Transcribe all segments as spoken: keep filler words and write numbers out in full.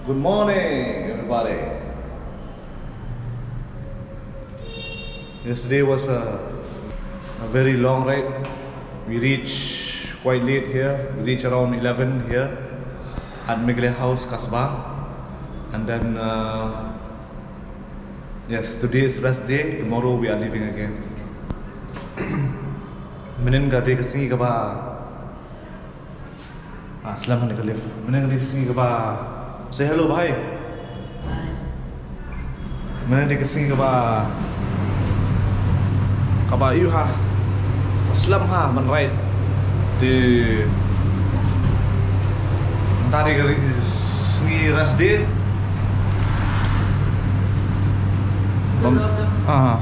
Good morning, everybody. Yesterday was a, a very long ride. We reached quite late here. We reached around eleven here at Meghalaya House, Kasbah. And then, uh, yes, today is rest day. Tomorrow we are leaving again. Mynnin ka dei ka sngi kaba Ah, slem hangne ka lift. Mynne ka dei ka sngi kaba, say hello, bhai. Mynne ka dei ka sngi kaba, kaba ïoh ha, slem ha ban ride. Te mynta dei ka sngi rest day. Bam, ah,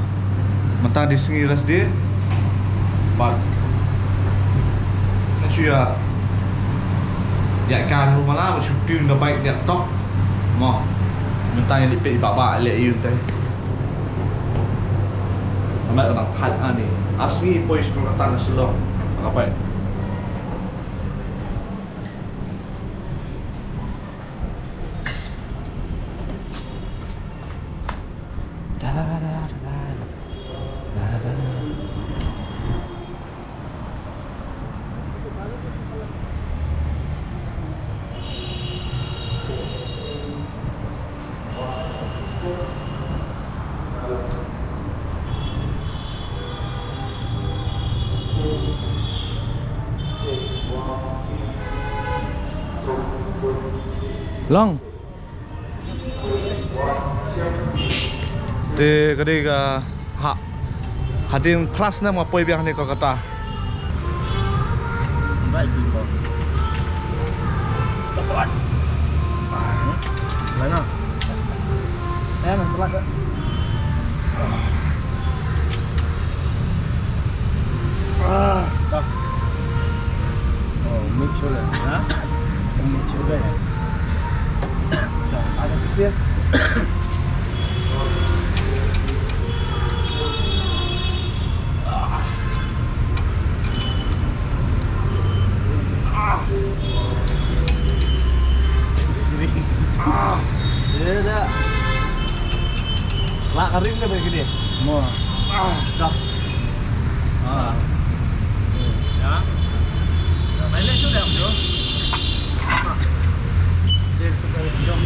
mynta dei sngi rest day. Bad nga shu ïa, ïa kan ruh mala, nga shu tune ka bike ïa tok. Mo. Mynta ngi leit peit i Bah Bah leh ïa u te. Namar ka dang thait ani. Ar sngi poi sha Kolkata na Shillong. Ka bike. Long. Te ka dei ka ha, hadien phra snem nga poi biang hangne Kolkata. Right, people. Lai na. Eh, man, pelat dah. Ah, dah. Oh, mid shoulder. Ha? Mid shoulder. Dah, ada susu ya? Ah. Ah. Ah. Dia dah. Lah kering dah bagi dia. Mo. Ah, dah. Ah. Ya. Dah, main lagi tu dah, bro. Dia tu dah jom.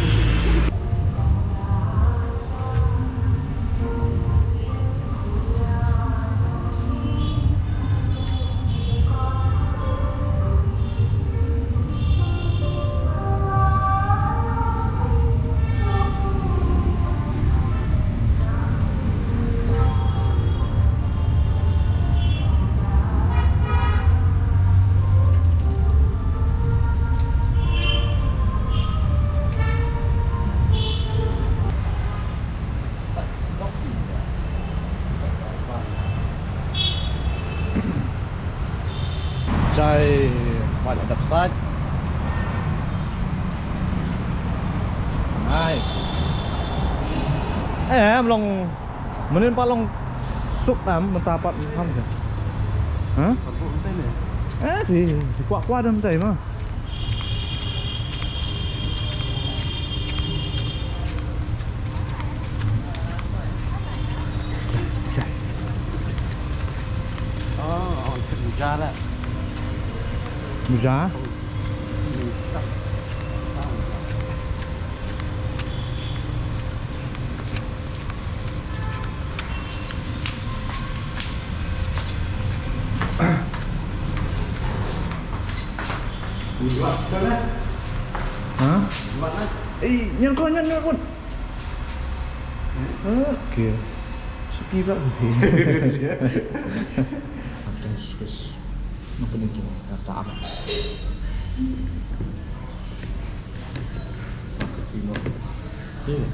Chai, wat la dap sait. Nice. Eh, em long, mynnin pat long suk em, mynta pat kham ke. Ha? Eh, phi, phi kwah kwah da mynta ma. Muja? Ha? Eh, nyan ko, nyan, nyan ko. Okay. Suki pula. Thanks, guys. Makan itu, kata apa? Makan timur. Iya.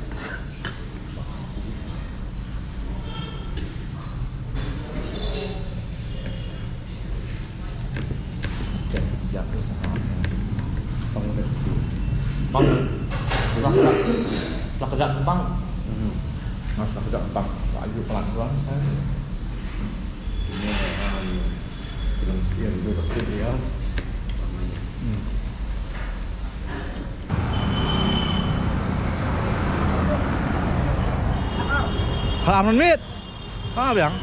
Bang, udah. Bang, udah. Udah kerja, Bang. Hmm. Mas, udah kerja, Bang. Laju pelan-pelan, kan. Ini, um, belum siap, udah kerja, ya. Hmm. Ka amnon mit. Ha biang.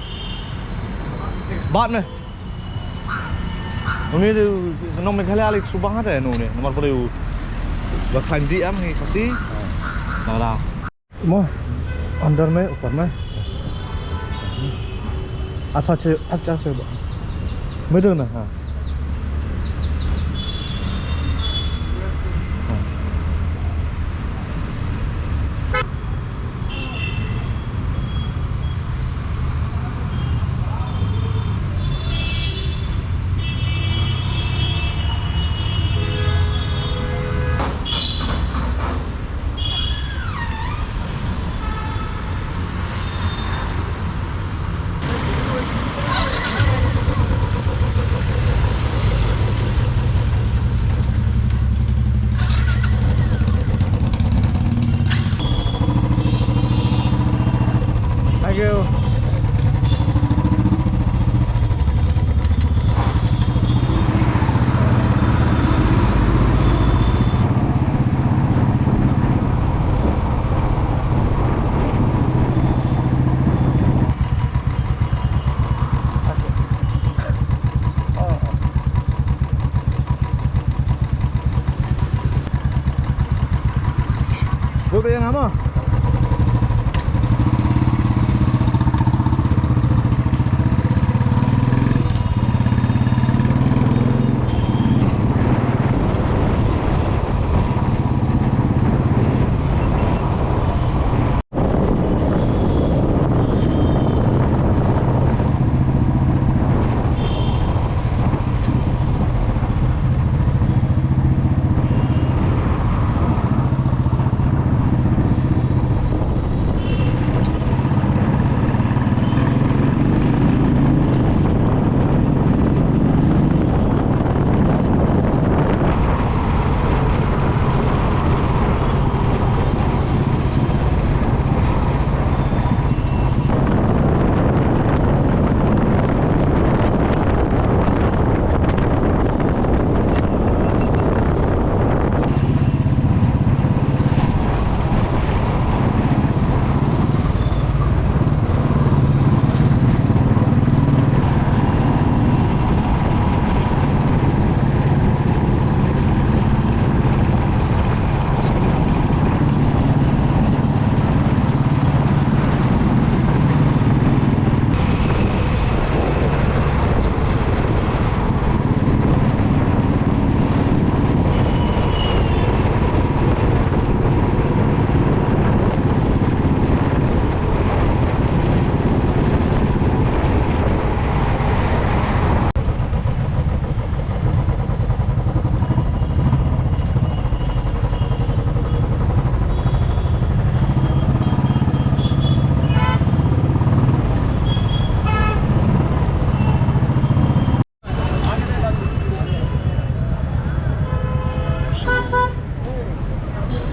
Bat me. Uni de nong Meghalaya lek subang hate nu ne. Nomor pore u. Ba khan di am hi kasi. Na da. Mo. Andar me, upar me. Asa che, acha che ba. Middle me, ha. Thank you. Bud ba ïa nga mo.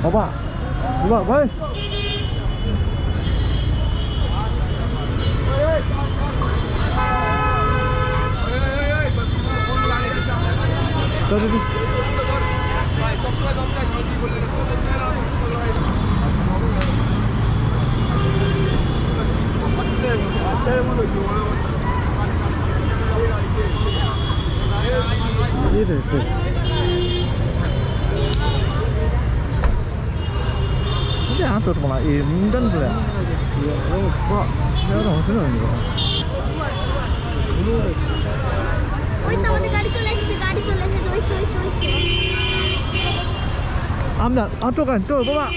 Baba, baba, bhai. Ini tuh malah indan tuh ya. Wah, ya dong, sini dong. ওই তো আমাদের গাড়ি চলে এসেছে, গাড়ি চলে এসেছে, ওই তো, ওই তো, ওই তো। Amdan, auto kan, tuh, bawa.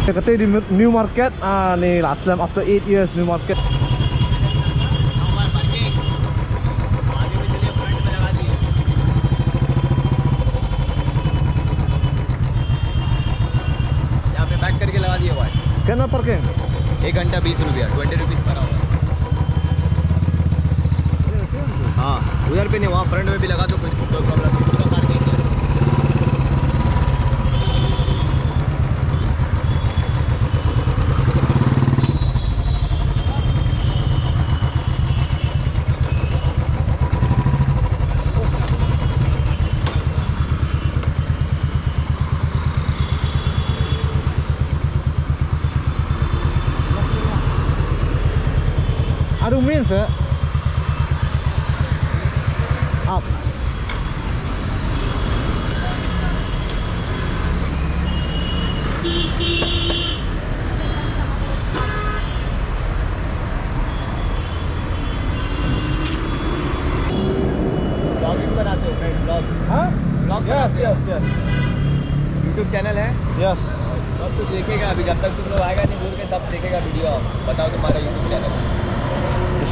Kata di New Market, ah, ni la slem after eight years New Market. यहाँ पे पैक करके लगा दिए भाई। कितना पार्किंग? एक घंटा बीस रुपया, ट्वेंटी रुपीज पर आवर। हाँ, उधर पे नहीं, वहाँ फ्रंट में भी लगा दो, कोई, कोई प्रॉब्लम नहीं, पूरा पार्किंग है। Aduh, min se. Up. Vlogging बनाते हो, मैं vlog। हाँ? Vlog यस, बनाते हो? यस, यस। YouTube चैनल है? यस। सब कुछ देखेगा अभी, जब तक तुम लोग आएगा नहीं बोल के, सब देखेगा वीडियो। बताओ तुम्हारा YouTube चैनल।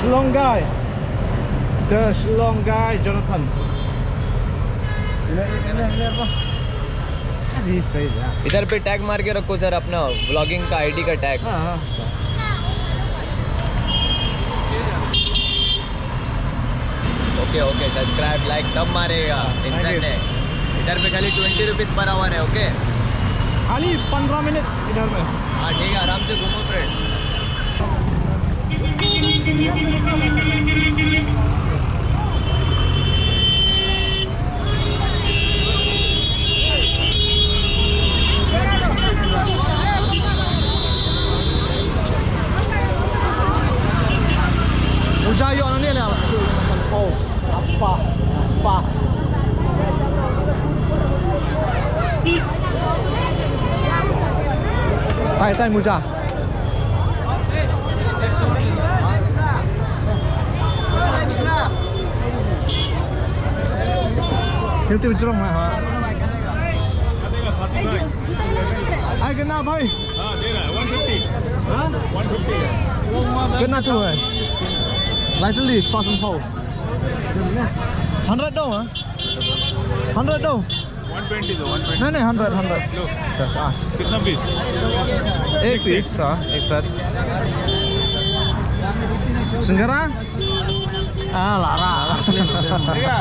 Shillong guy। The Shillong guy, Jonathan। ले, ले, ले, ले, ले। अभी सही है। इधर पे टैग मार के रखो सर, अपना व्लॉगिंग का आईडी का टैग। हाँ, हाँ। ओके, ओके, सब्सक्राइब, लाइक सब मारेगा। इंसान है। इधर पे खाली ट्वेंटी रुपीज पर आवर है, ओके? खाली पन्द्रह मिनट इधर में। हाँ, ठीक है, आराम से घूमो, फ्रेंड। Uja yo na ni le. Oh, spa, spa. Tai, tai, muja. Tiu tiu jrong ha. Ai, kena, bhai. हाँ, दे रहा है, वन फिफ्टी। हाँ? वन फिफ्टी है। कितना टू है? लाइटली, पाँच सौ। हंड्रेड दो, हाँ? हंड्रेड दो। वन ट्वेंटी दो, वन ट्वेंटी। नहीं, नहीं, हंड्रेड, हंड्रेड। लो। हाँ। कितना पीस? एक एक सेट। पीस, हाँ, एक सेट। सिंघाड़ा? हाँ, लारा। ठीक है।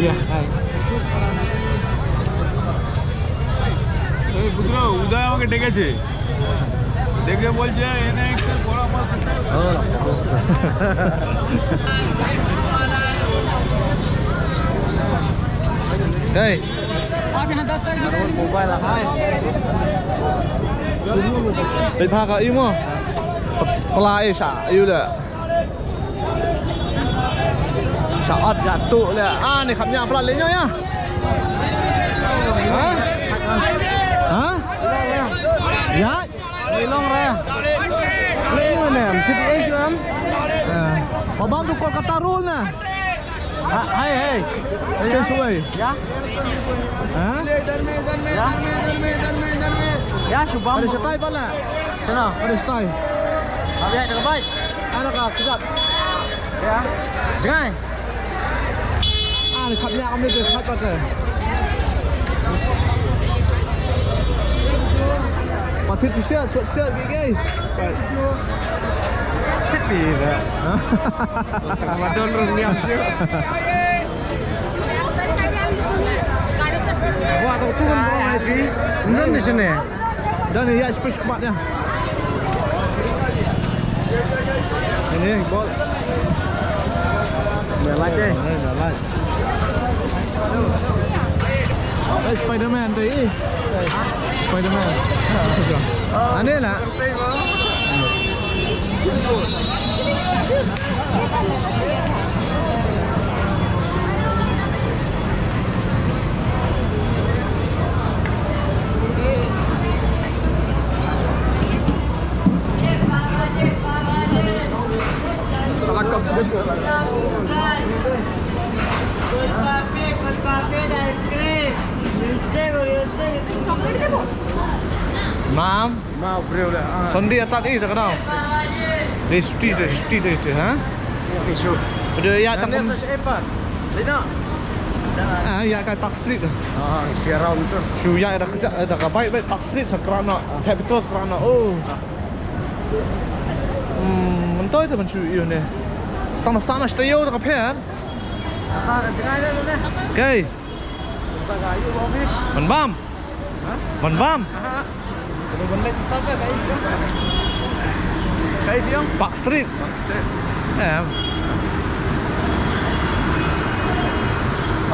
ये, हाँ। এই বুদ্র, উদয় আমাকে ডেকেছে। দেখে বলছে, এনে একটা বড় মাছ। Hey. Ai, pha ka imo. Pla e sha, ayu le. Sha ot ya tu le. Ah, ni kham nya pla le nyo ya. Ha? Ha? Ya. Ni long re. Ni ne, M C P H em. Eh. Abang tu Kolkata rule na. Ha, hai, hai. Change away. Ya. Ha? Ya. Ya, Shubham. Ada setai pala. Sana. Ada setai. Abi hai terbaik. Ana ka kizat. Ya. Jangai. Ana khap nya kami tu khap kata. Patit tu siat, siat, siat, gigi. Fit ni dah. Tengah madan run niam siat. Wah, tu tu kan bawang hai pi. Nan di sini. Dan ya, space kuat ya. Ini bol. Dah light eh. Dah light. Eh, Spider-Man tu eh. Spider-Man. Aneh lah. Golgappa, Golgappa, ice cream. Milkshake, Oreo shake. চকলেট দেবো? Mam. Mau briew lah. Ah. Sunday atat i tak kenal. Dei suti, dei suti, dei suti, ha? Ni shu. Pada ya tak. Nanti sa shepa. Lino. Ah, ya kai Park Street. Ah, isi around tu. Shu ya da kerja, da ka bike, bike Park Street sa kerana capital kerana. Oh. Hmm, mentoi tu mencu iu ni. Setengah sama setengah da ka pen. Apa ka tengah dah ni? Okay. Ban bam. Ban bam. Park Street. Em.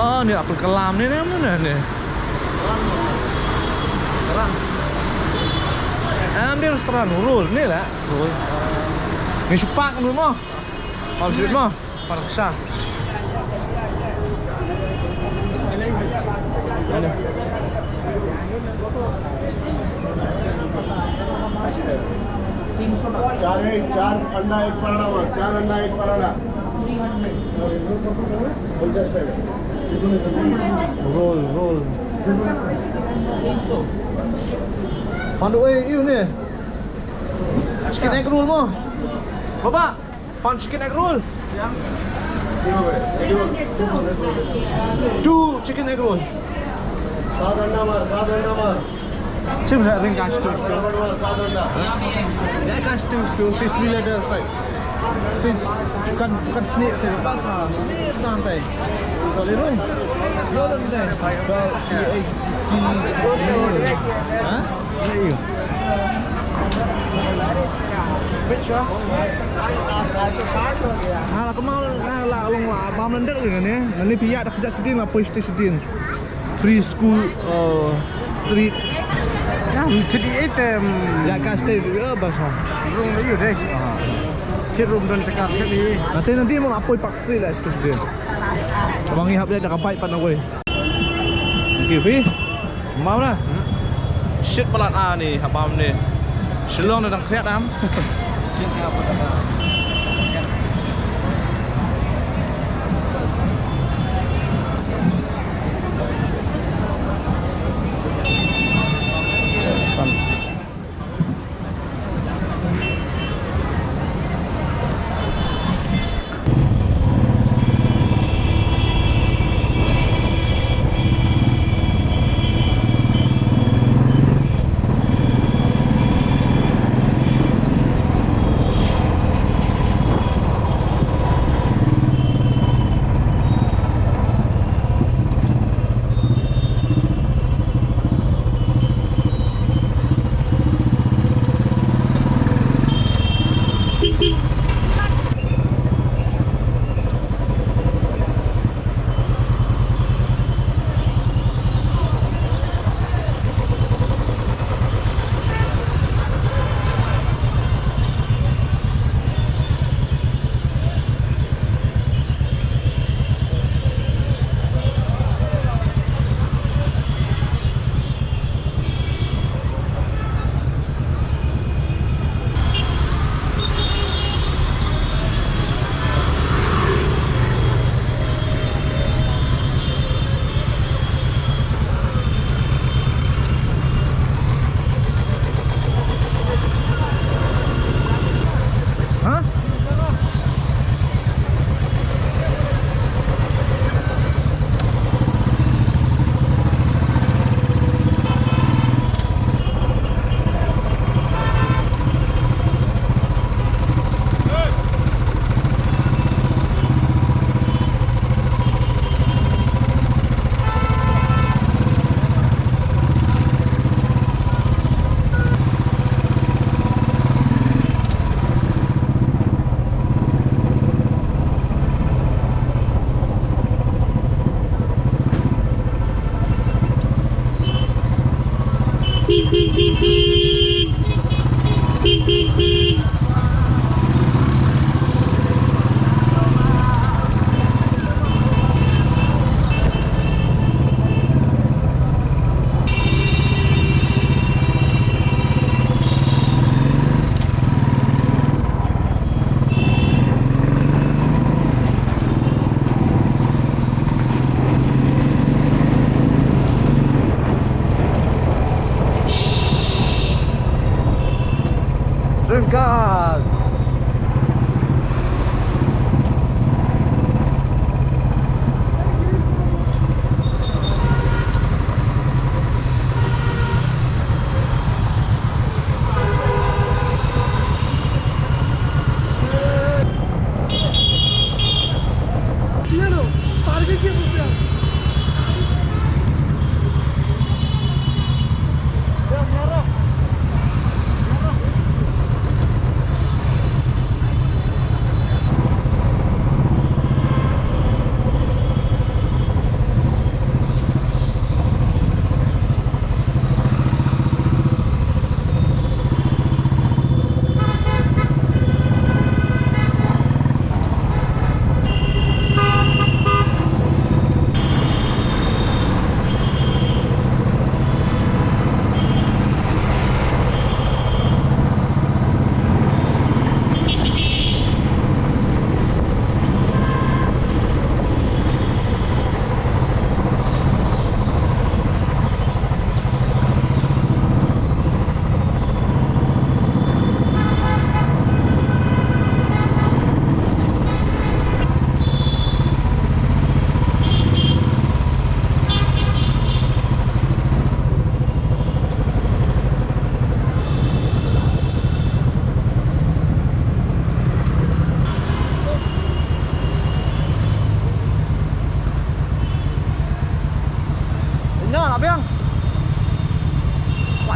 Oh, ni Abdul Kalam ni, ni, ni, ni. Em, ni restoran Nurul ni lah. Nurul. Ni shu park Nurul mo. Park Street mo. Park Shah. चार एक, चार अंडा, एक पराठा हुआ, चार अंडा, एक पराठा। Roll, roll. Pan, eh, iu ni. Chicken egg roll mo. Baba. Pan chicken egg roll. Two chicken egg roll. सात अंडा मार, सात अंडा मार। Chim sa ring cash tu. सात अंडा मार, सात अंडा। Dah cash tu tu, this will ada fight. Kan, kan snake tu, kan sa, snake santai. Boleh roll. Roll deh. Roll, eh, eh, eh, ha? Ha, la kynmaw, ha, la long la bam lyndet ïa kane. Nangne phi ïa da kjat shadien la poi shatei shadien. Free school, uh, street. Ïa, shadien item. Ïa ka shatei ïa ba sa. Long la ïa dei. Shit room don shakar shadien. Nanti nanti mo la poi Park Street la shatei shadien. Bang ïa hap ïa da ka bike pat na wei. Thank you, Pi. Mam na. Shit palat ani, ha bam ni. Shillong na dang khriat am. Ha?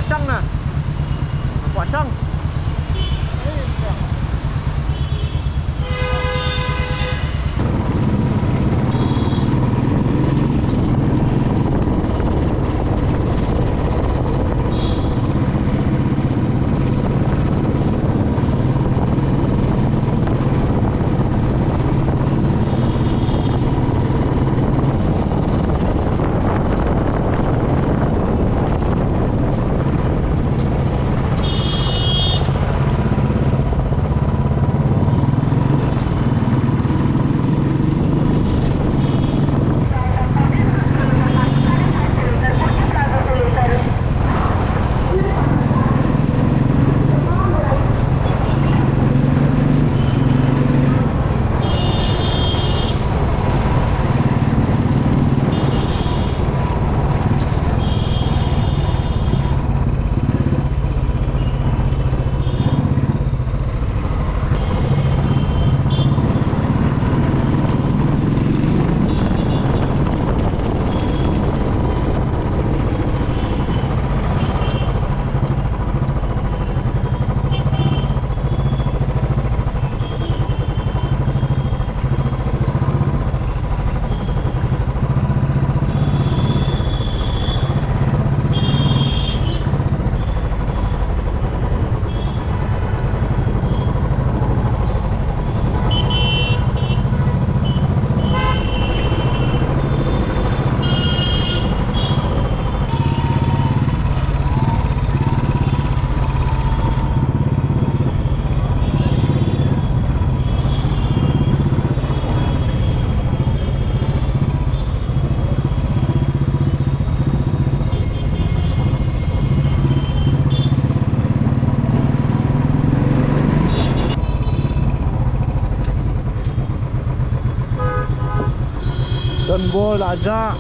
Shang na. Kwah shang. Don Bor la jah.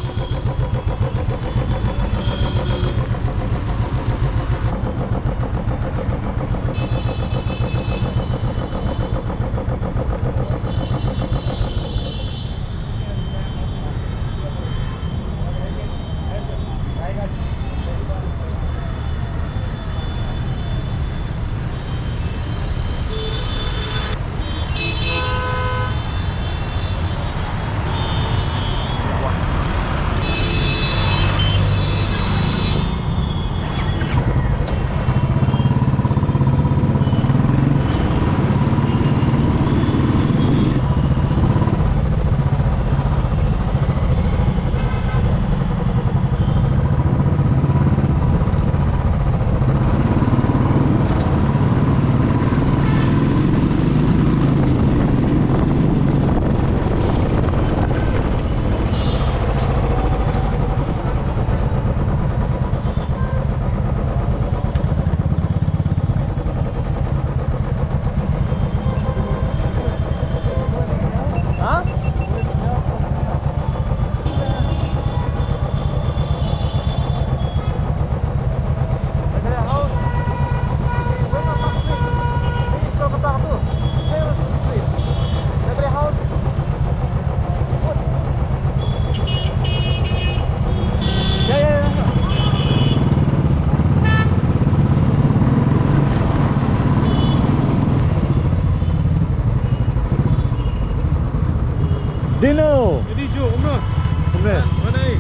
Dino. Jadi, Jo, kumno? Kumno? Mana ni?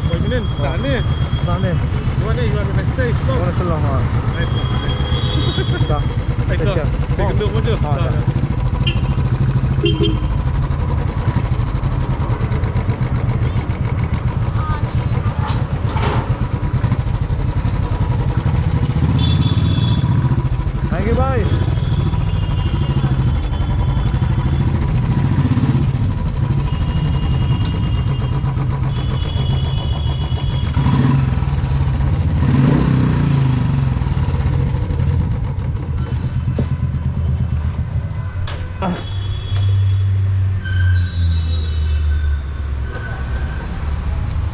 Koi minin, sah ni. Sah ni. Mana ni? Mana ni? Stage, Shillong. Mana Shillong, ha. Nice one. Sah. Nice one. Sah. Saya gendut pun, Jo. Ha, sah. Sah. Thank you, bhai.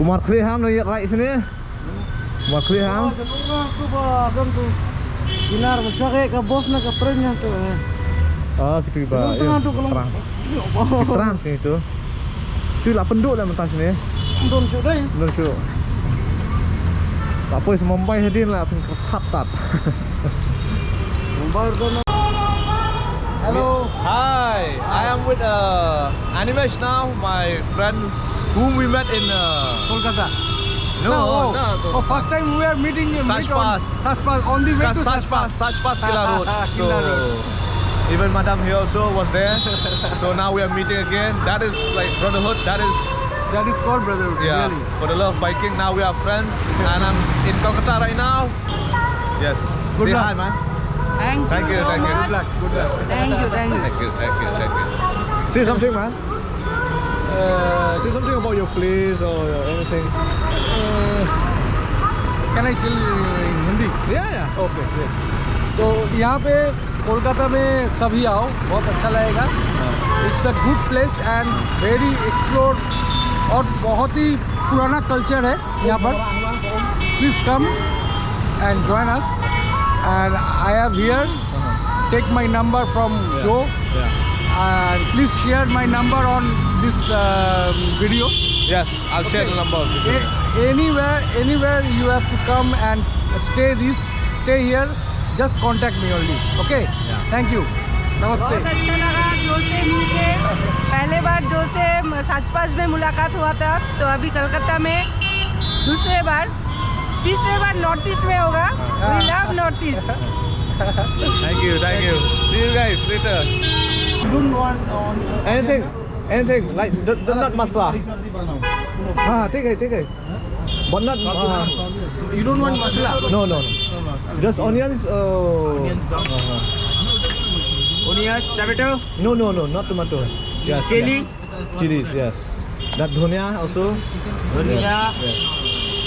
Kumar Khleham na ïa rai sini. Kumar Khleham. Oh, jatuh orang tu, bah, abang tu. Kinar, ba shuwa ka bos na ka train ïa tu, eh. Ah, kitu ba. Tengah tu, kalau terang. Ya Allah. Terang sini tu. Tu lah penduk lah mentang sini. Don shuh dai. Don shuh. Lah Boys, Mumbai hadien la phin kyrkhat tat. Hello. Hi, I am with uh, Animesh now, my friend whom we met in uh, Kolkata. No, no, no, no. Oh, first time we are meeting in Sachpass. Sachpass, on the way to Sachpass. Sachpass Killa Road. Killa Road. So, even Madam here also was there. So now we are meeting again. That is like brotherhood. That is, that is called brotherhood, yeah, really. For the love of biking, now we are friends, and I'm in Kolkata right now. Yes. Good luck. Say hi, man. Thank you. Thank you, so thank you. Much. Good luck. Good luck. Thank you, thank you. Thank you, thank you, thank you. Say something, man. Uh, say something about your place or your anything. Uh, can I tell you in Hindi? Yeah, yeah. Okay, great. तो यहाँ पे कोलकाता में सभी आओ, बहुत अच्छा लगेगा। It's a good place and very explored, और बहुत ही पुराना कल्चर है यहाँ पर। Please come and join us. And I have here, take my number from Joe. Yeah. And please share my number on this uh, video. Yes, I'll share the number. Okay. A- anywhere, anywhere you have to come and stay this, stay here. Just contact me only. Okay? Yeah. Thank you. नमस्ते। बहुत अच्छा लगा जो से मिलके। पहले बार जो से म- साचपास में मुलाकात हुआ था, तो अभी कलकत्ता में दूसरे बार, तीसरे बार नॉर्थ ईस्ट में होगा। We love North East. Thank you, thank you. See you guys later. You don't want on anything, anything like the, the nut masala. हाँ, ठीक है, ठीक है। But not. Uh, you don't want masala? No, no, no. Just onions. Uh, onions, tomato? No, no, no, not tomato. Yes, chili? Yes. Chilies, yes. That dhania also. Dhania. Yes.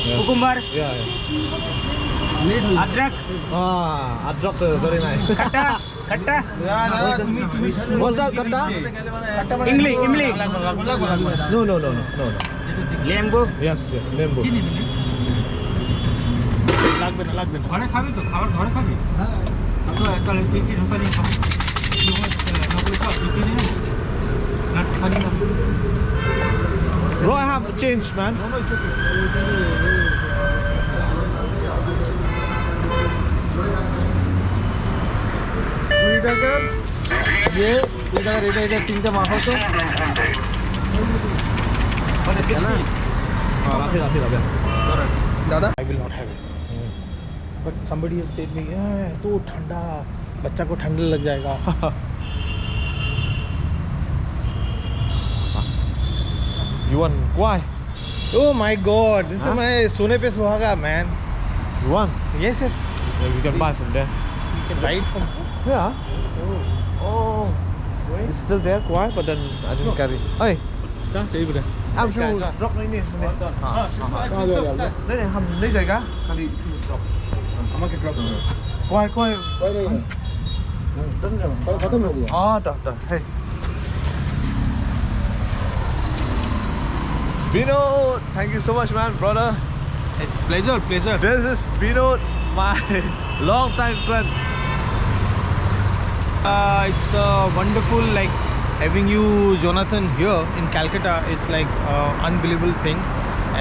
Yes. Cucumber. Yeah, yeah. Adrak. Ah, adrak, uh, very nice. Khatta. Khatta. What's that, khatta? Imli, imli. No, no, no, no, no, no. Lembu. Yes, yes, lembu. ঘরে খাবি তো? খাবার ঘরে খাবি? তো একটা ইডলি ঢোকা নিয়ে খাবো। না, ঢোকা নিয়ে খাবো। Bro, I have change, man. কুড়ি টাকার ইয়ে, কুড়ি টাকার এটা, এটা তিনটে মাখো তো। মানে সিক্সটি। हाँ, राधे, राधे, राधे। দাদা, I will not have it. But somebody has said me, "এ, এত ঠান্ডা, বাচ্চা কো ঠান্ডা লাগ যায়গা।" You want kwai? Oh my God, this is my सोने पे सुहागा, man. You want? Yes, yes. Yeah, we can buy from there. You can buy it from here? Yeah. Oh. Oh. It's still there, kwai, but then I didn't carry. Hey. Dah, saya boleh. Am shu drop na ini. हाँ, हाँ, हाँ। नहीं, नहीं, हम नहीं जाएगा, खाली drop। আমাকে drop করো। Kwai, kwai। Kwai नहीं है। खत्म हो गया। हाँ, dah, dah। Hey. Vinod, thank you so much, man, brother. It's pleasure, pleasure. This is Vinod, my long time friend. Uh, it's uh, wonderful, like, having you, Jonathan, here in Calcutta. It's like uh, unbelievable thing,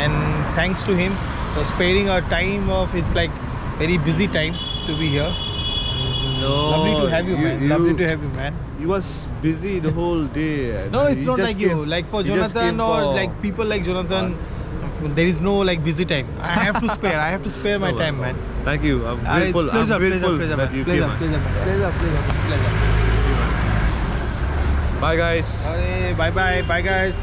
and thanks to him for sparing our time of his, like, very busy time to be here. No, lovely to have you, you, man. Lovely to have you, man. He was busy the whole day. No, it's not like you. Like, for Jonathan or like people like Jonathan, there is no, like, busy time. I have to spare. I have to spare my time, man. Thank you. I'm grateful. I'm grateful that you came, man. Pleasure, pleasure, pleasure, pleasure. Bye, guys. Bye, bye, bye, guys.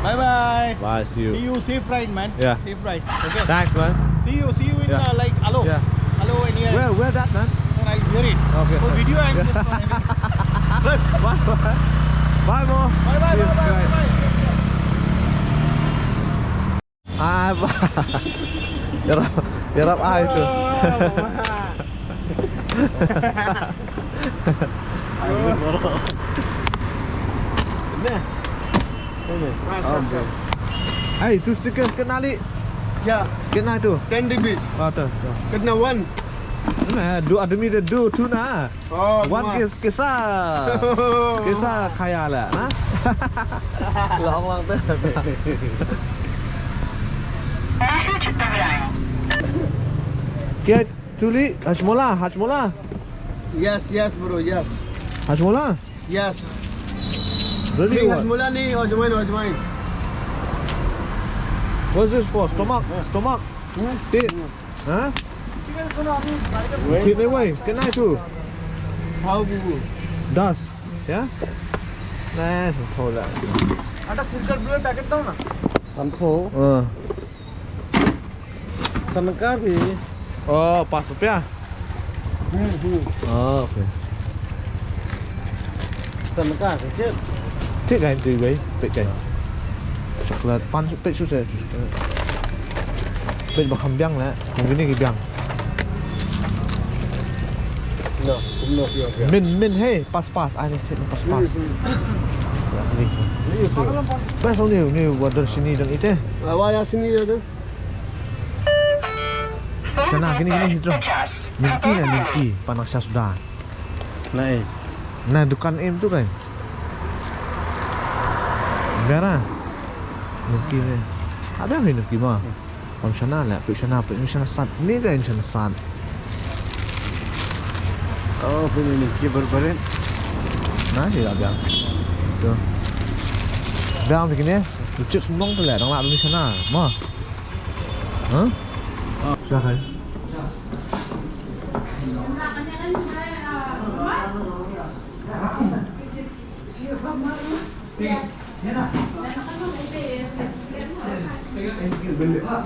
Bye bye. Bye, see you. See you, safe ride, man. Yeah. Safe ride. Okay. Thanks, man. See you, see you in, yeah, uh, like, Alo. Yeah. Alo and here. Where, where that, man? No, I hear it. Okay. For video, I'm just not having. Bye, bye. Bye, Mo. Bye, bye, bye, bye, bye. Ah, bye. Yarap, yarap ai tu. Hey, tu stickers kena li. Ya. Kena tu. Ten rupees. Ah, tu, tu. Kena one. Nah, dua demi the dua tu na. Oh, one. Kisa, kisa khaya la, na? Long long tu. Message done. Kya tuli? Hajmola, Hajmola. Yes, yes, bro, yes. Hajmola? Yes. Really? Ni what? Hajmola ni, Hajmola, Hajmola. What's this for? Stomach? Stomach? Hmm? Tit? Huh? Tit ni wai, can I too? How do you? Das. Yeah? Nice, hold on. একটা সিলকার ব্লুর প্যাকেট দাও না। Sanpho. Uh. Sanka bi. Oh, pas rupiah. Hmm, hmm. Oh, okay. Sanka ke chet. Tik kan tu bai, pek kan. Coklat pan pek susah. Pek bakam biang lah. Mungkin ni biang. No, no, no, no. Min, min, hey, pas, pas. Ah, ni, chet, pas, pas. Hmm, hmm. Ya, ni. Ni tu. Pas, ni, ni, water sini dan itu. Awak yang sini ada. Sana, gini, gini, hidro. Milky na milky, panang sasda. Na eh. Na dukan em tu kan. Biara. Milky ni. Ada ni milky mah. Pam sana lah, pik sana, pik ni sana sat. Ni kan sana sat. Oh, pik ni milky berberit. Nah, dia biang. Tu. Biang begini. Lucu semua tu lah, dang lah ni sana. Mah. Huh? Silakan.